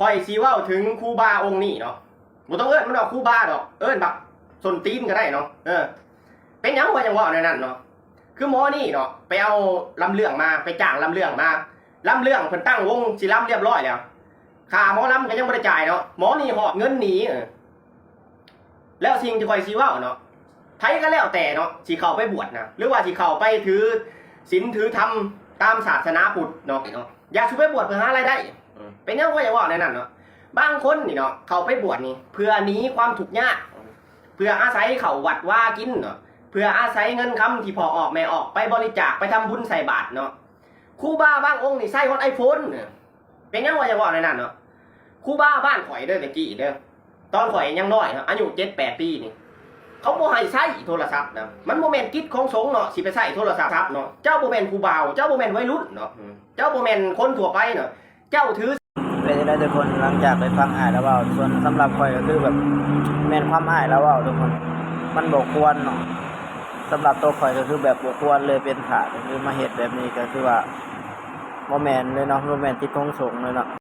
ຂ້ອຍຊິເວົ້າເຖິງຄູບາອົງນີ້ເນາະ, ບໍ່ຕ້ອງເອີ້ນມັນວ່າຄູບາດອກ, ເອີ້ນບັກສົ້ນຕີນກໍໄດ້ເນາະ. ເອີ ເປັນຫຍັງຂ້ອຍຈັ່ງເວົ້າແນວນັ້ນເນາະ? ຄືໝໍນີ້ເນາະ ໄປເອົາລຳເລື່ອງມາ, ໄປຈ້າງລຳເລື່ອງມາ, ລຳເລື່ອງເພິ່ນຕັ້ງວົງຊິລຳຮຽບຮ້ອຍແລ້ວ, ຄ່າໝໍລຳກໍຍັງບໍ່ໄດ້ຈ່າຍເນາະ, ໝໍນີ້ຫອບເງິນໜີ. ເອີ ແລ້ວສິ່ງທີ່ຂ້ອຍຊິເວົ້າເນາະ, ໃຜກໍແລ້ວແຕ່ເນາະ ຊິເຂົ້າໄປບວດນະ ຫຼືວ່າຊິເຂົ້າໄປຖືສິນຖືທຳຕາມສາສະໜາພຸດເນາະ, ເນາະ ຢ່າສູ່ໄປບວດເພື່ອຫາລາຍໄດ້. ເປັນຫຍັງຂ້ອຍຢາກເວົ້າແນວນັ້ນເນາະ? ບາງຄົນນີ້ເນາະ ເຂົ້າໄປບວດນີ້ເພື່ອໜີຄວາມທຸກຍາກ, ເພື່ອອາໄສເຂົ້າວັດວາກິນເນາະ, ເພື່ອອາໄສເງິນຄຳທີ່ພໍ່ອອກແມ່ອອກໄປບໍລິຈາກ ໄປທຳບຸນໃສ່ບາດເນາະ. ຄູບາບາງອົງນີ້ໃຊ້ຮອດໄອໂຟນ. ເປັນຫຍັງຂ້ອຍຢາກເວົ້າແນວນັ້ນເນາະ? ຄູບາບ້ານຂ້ອຍເດີ ແຕ່ກີ້ເດີ ຕອນຂ້ອຍຍັງນ້ອຍເນາະ ອາຍຸເຈັດແປດປີນີ້ ເຂົາບໍ່ໃຫ້ໃຊ້ໂທລະສັບນະ, ມັນບໍ່ແມ່ນກິດຂອງສົງເນາະ ຊິໄປໃຊ້ໂທລະສັບເນາະ. ເຈົ້າບໍ່ແມ່ນຜູ້ບ່າວ, ເຈົ້າບໍ່ແມ່ນໄວລຸ້ນເນາະ, ເຈົ້າບໍ່ແມ່ນຄົນທົ່ວໄປເນາະ, ເຈົ້າຖື. ເປັນຈັ່ງໃດທຸກຄົນ ຫຼັງຈາກໄດ້ຟັງອ້າຍລາວເວົ້າ? ສ່ວນສຳລັບຂ້ອຍກໍຄືແບບ ແມ່ນຄວາມອ້າຍລາວເວົ້າທຸກຄົນ, ມັນບໍ່ຄວນເນາະ. ສຳລັບຕົວຂ້ອຍກໍຄືແບບບໍ່ຄວນເລີຍ ເປັນພະກໍຄືມາເຮັດແບບນີ້ ກໍຄືວ່າບໍ່ແມ່ນເລີຍເນາະ, ບໍ່ແມ່ນກິດຂອງສົງເລີຍເນາະ.